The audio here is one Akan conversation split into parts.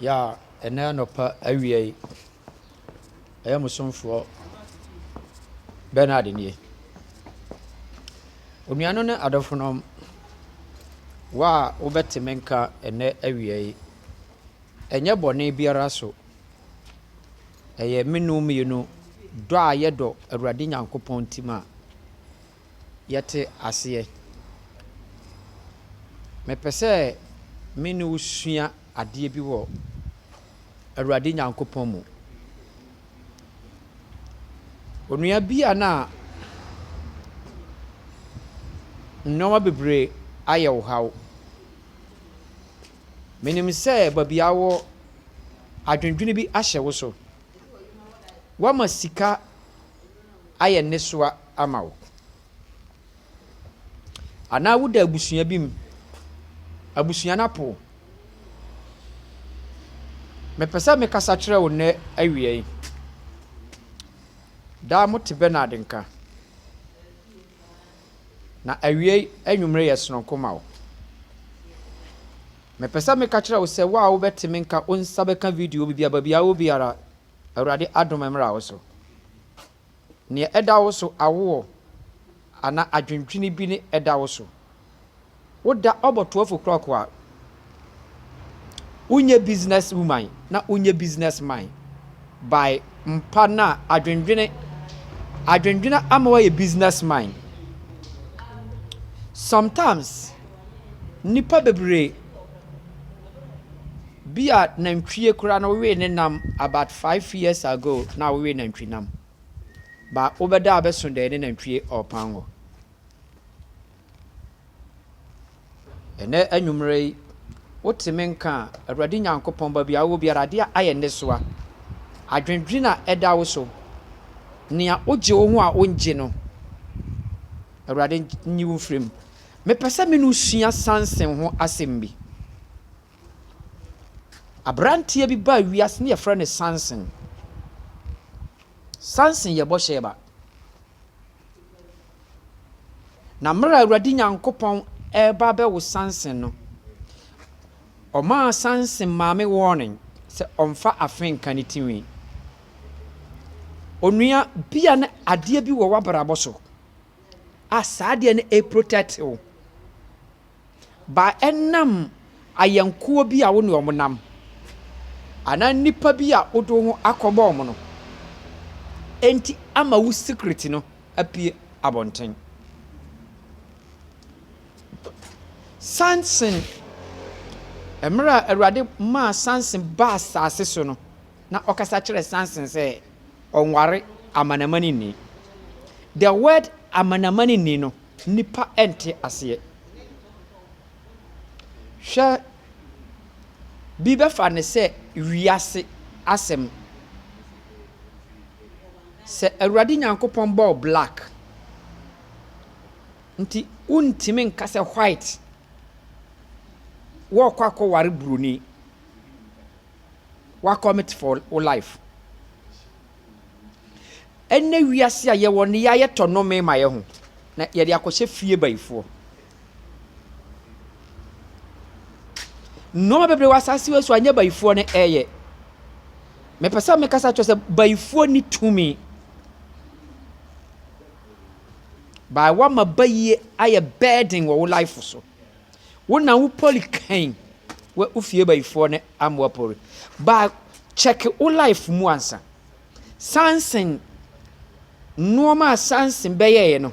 Yɛ a ɛnnɛ anɔpa awia yi, ɛyɛ mo somfoɔ Bernard nie. Onuanom ne adɔfonom, wo a wobɛte me nka ɛnnɛ awia yi, ɛnyɛ bɔne biara so. Ɛyɛ me ne wo mmienu dɔ a yɛdɔ Awurade Nyankopɔn nti ma yɛte aseɛ. Mepɛ sɛ me ne wo sua adeɛ bi wɔ Awurade Nyankopɔn mu. Onua bi a na nneɛma bebree ayɛ wo haw. Menim sɛ baabi a wɔ adwendwene bi ahyɛ wo so. Woama sika ayɛ nnesoa ama wo. Anaa woda abusua bi mu, abusua no apo wo. Mepɛ sɛ mekasa kyerɛ wo nnɛ awia yi. Daa mote Bernard nka. Na awia yi anwummere yɛ sononko ma wo. Mepɛ sɛ meka kyerɛ wo sɛ wo a wobɛte me nka wo nsa bɛka video bi bia baabi a wɔ biara, Awurade adom mmra wo so. Nea ɛda wo so awoɔ anaa adwendwene bi ne ɛda wo so. Woda ɔbɔ 12 o'clock a, wonyɛ business woman na wonyɛ business man. By mpa no a adwendwene, adwendwene ama woayɛ business man. Sometimes, nnipa bebree bi a nantwie koraa no wowee ne nam about 5 years ago na wowee nantwi nam. Ba wobɛda a bɛso dɛn ne nantwie ɔrepan hɔ. Ɛnɛ anwummerɛ yi, wote me nka a, Awurade Nyankopɔn baabi a wowɔ biara adeɛ a ayɛ nnesoa. Adwendwene a ɛda wo so, nea wogye wo ho a wongye no, Awurade nyi wo mfiri mu. Mepɛ sɛ me ne wo sua Samson ho asɛm bi. Aberanteɛ bi baa wiase ne yɛfrɛ no Samson. Samson yɛ bɔhyɛ ba. Na mmerɛ a Awurade Nyankopɔn ɛreba abɛwo Samson no, ɔmaa Samson maame warning sɛ ɔmfa afe nka ne tirinwi. Onua bia ne adeɛ bi wɔ w'abrabɔ so a saa adeɛ no ɛprotect wo. Ba ɛnam ayɛnkoɔ bi a wo ne ɔmo nam anaa nnipa bi a wode wo ho akɔbɔ ɔmo no, enti ama wo secret no apue abɔnten. Samson, mmerɛ a Awurade maa Samson baa asase so no, na ɔkasa kyerɛ Samson sɛ ɔnware amanamanni. The word amanamanni no, nipa nte aseɛ. Hwɛ, bi bɛfa ne sɛ wiase asɛm. Sɛ Awurade Nyankopɔn bɔɔ black, nti wontumi nka sɛ white wɔrekɔ akɔware buroni. Woacommit for wo life. Ɛnnɛ wiase a yɛwɔ no yɛayɛ tɔ nnome ma yɛn ho na yɛde akɔhyɛ fie bayifoɔ. Nneɛma bebree wɔ asase wei so a nyɛ bayifoɔ no ɛyɛ. Mepɛ sɛ mekasa kyerɛ sɛ bayifoɔ ni tumi. By wama bayie ayɛ burden wɔ wo life so. Wo na wo poli kan wo fie bayifoɔ no amoa pori. Ba check wo life mu ansa. Samson nneɛma a Samson bɛyɛeɛ no,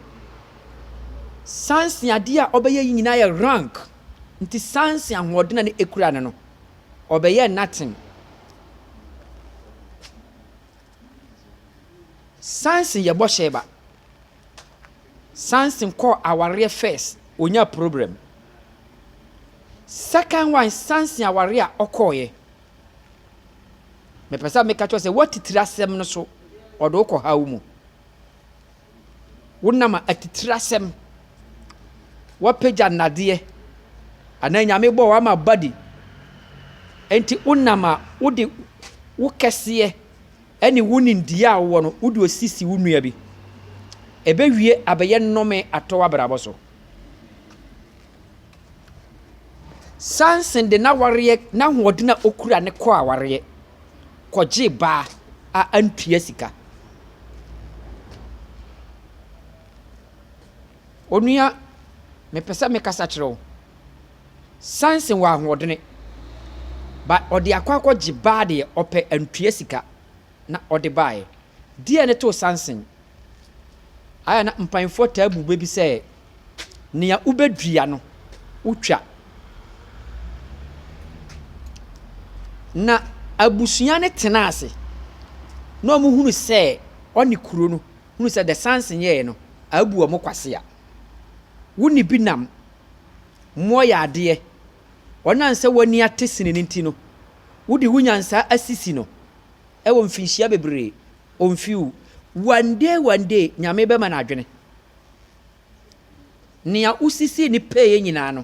Samson adeɛ a ɔbɛyɛ yi nyinaa yɛ rank. Nti Samson ahoɔden a ne ekura no no, ɔbɛyɛ nothing. Samson yɛ bɔhyɛ ba. Samson kɔɔ awareɛ first, onya problem. Second one, Samson awareɛ a ɔkɔɔeɛ. Mepɛ sɛ meka kyerɛ sɛ woatitiri asɛm no so, ɔde wo kɔ haw mu. Wonam a atitiri asɛm, woapagya nnadeɛ, anaa Nyame bɔɔ wama body. Enti wonam a wode wo kɛseɛ ɛne wo nimdeɛ a wowɔ no, wode osisi wo nua bi. Ɛbɛwie abɛyɛ nnome atɔ w'abrabɔ so. Samson de n'awareɛ, n'ahoɔden a ɔkura ne kɔɔ awareɛ kɔgyee baa a antua sika. Onua, mepɛ sɛ mekasa kyerɛ wo. Samson wɔ ahoɔdene, but ɔde akɔ akɔgye baa deɛ ɔpɛ antua sika na ɔde baeɛ. Deɛ ne too Samson. Ayɛ na mpanyinfoɔ taa bu bɛ bi sɛ, nea wobɛdua no, wotwa. Na abusua no tena ase na wɔhunu sɛ ɔne kuro no hunu sɛ the Samson yɛɛ no abu wɔn kwasea. Wo ne bi nam, moɔyɛ adeɛ, ɔnam sɛ w'ani ate sini no nti no, wode wo nyansaa asisi no ɛwɔ mfinhyia bebree, ɔmfi wo. One day, one day, Nyame bɛma no adwene. Nea wosisii ne pɛeɛ nyinaa no,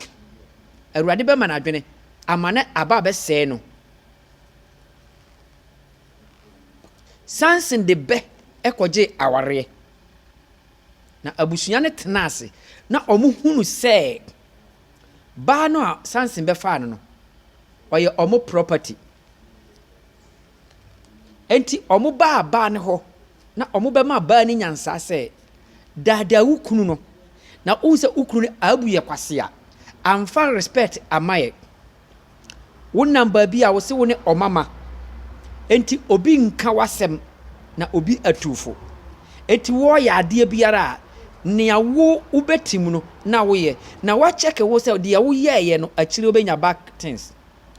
Awurade bɛma no adwene ama no aba abɛsɛe no. Samson de bɛ kɔgyee awareɛ. Na abusua no tena ase na wɔhunu sɛ baa no a Samson bɛfaa no no, ɔyɛ wɔn property. Enti wɔbaa baa no hɔ na wɔbɛma baa no nyansaa sɛ, daadaa wo kunu no, na wohu sɛ wo kunu no abu yɛ kwasea, amfa respect ama yɛ. Wonam baabi a wose wo ne ɔmama, enti obi nka w'asɛm na obi atu fo. Enti wɔreyɛ adeɛ biara a, nea wo wobɛtim no na woyɛ. Na wakyɛke wo sɛ deɛ woyɛeɛ no akyire wobɛnya back things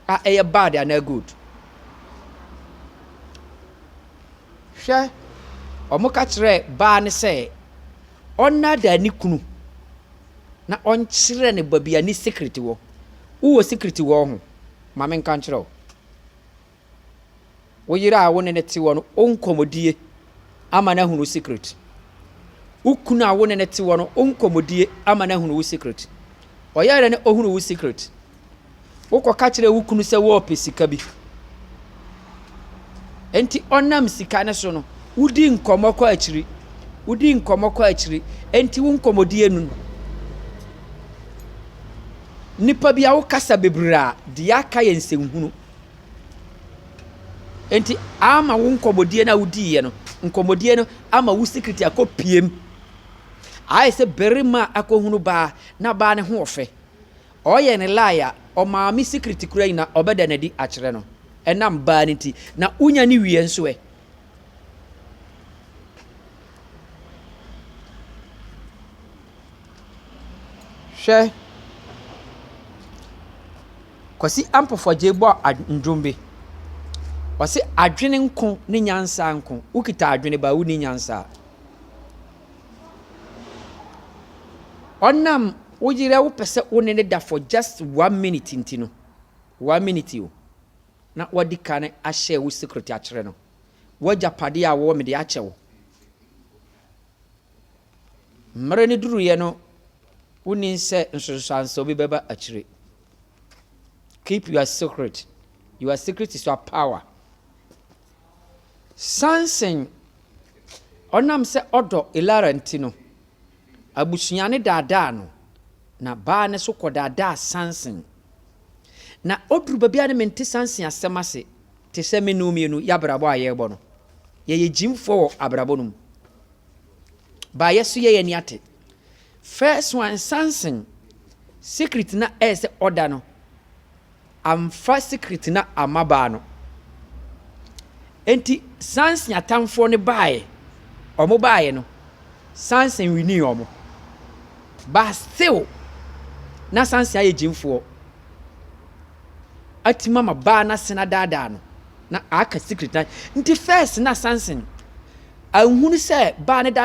a ɛyɛ bad anaa good. Hwɛ, wɔka kyerɛɛ baa no sɛ ɔnnaadaa ne kunu na ɔnkyerɛ no baabi a ne secret wɔ. Wowɔ secret wɔ wo ho? Ma menka nkyerɛ wo. Wo yere a wo ne no te hɔ no, wo nkɔmmɔdie ama no ahunu wo secret. Wo kunu a wo ne no te hɔ no, wo nkɔmmɔdie ama no ahunu wo secret. Ɔyɛ dɛ ne ɔhunu wo secret. Wokɔka kyerɛ wo kunu sɛ wɔɔpɛ sika bi. Enti ɔnam sika no so no, wodi nkɔmmɔ kɔ akyiri. Wodi nkɔmmɔ kɔ akyiri. Enti wo nkɔmmɔdie no, nipa bi a wokasa bebree a, deɛ aka yɛ nsɛnhunu. Enti ama wo nkɔmmɔdie no a wodiiɛ no, nkɔmmɔdie no ama wo secret akɔ piem. Ayɛ sɛ barima a akɔhunu baa na baa ne ho ɔfɛ. Ɔyɛ ne lie a, ɔmaame secret kura nyina ɔbɛda n'adi akyerɛ no. Ɛnam baa no nti. Na wonya ne wie nso ɛ. Hwɛ. Kwasi Ampofo-Adjei bɔ ndwom bi. Ɔse adwene nko ne nyansa nko. Wokita adwene ba wonni nyansa. Ɔnam wo yere a wopɛ sɛ wo ne ne da for just 1 minute nti no, 1 minute o, na wadi ka ne ahyɛ wo secret akyerɛ no. W'agyapadeɛ a wɔwɔ mede akyɛ wo. Mmerɛ no duruiɛ no, wonni sɛ nsonsanso bi bɛba akyire. Keep your secret. Your secret is your power. Samson, ɔnam sɛ ɔdɔ Elara nti no, abusua ne daadaa no, na baa ne so kɔdaadaa Samson. Na ɔduru baabi a ne mente Samson asɛm ase, te sɛ me ne wo mmienu yɛ abrabɔ a yɛrebɔ no. Yɛyɛ gyimfoɔ wɔ abrabɔ no mu. Baayɛ so yɛ yɛn ate. First one, Samson, secret na ɛyɛ sɛ ɔda no, amfa secret na ama baa no. Enti Samson atamfoɔ no baeɛ, ɔmo baeɛ no, Samson winii ɔmo. But still, na Samson ayɛ gyimfoɔ. Atumi ama baa no asena daadaa no, na aka secret na. Nti first na Samson anhunu sɛ baa no da.